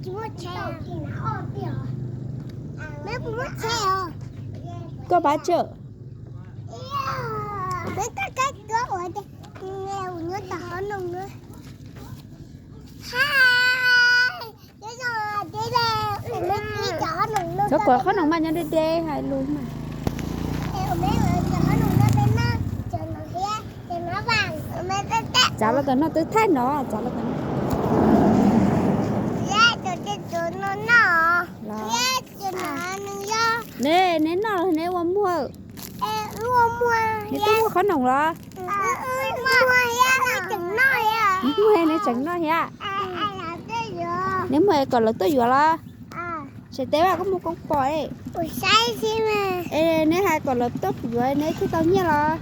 Tsis muaj tsheb. Koj pab tsawm. Peb taj kab tuab ua tias nws tom qhob noom na. Txhob kov qhob noom mas nyob deb deb hais lus mas. Txav los tom no twb thaij no, txav los tom no. Los, neb, neb noj los neb ua muag? Neb twb muaj qhob noom los? Neb muag neb tseem noj thiab? Neb muag kom lawv tuaj yuav los? Tsam teb vaj koj muaj koob pom. Es neb hais kom lawv tuaj yuav neb thiaj tau nyiaj los?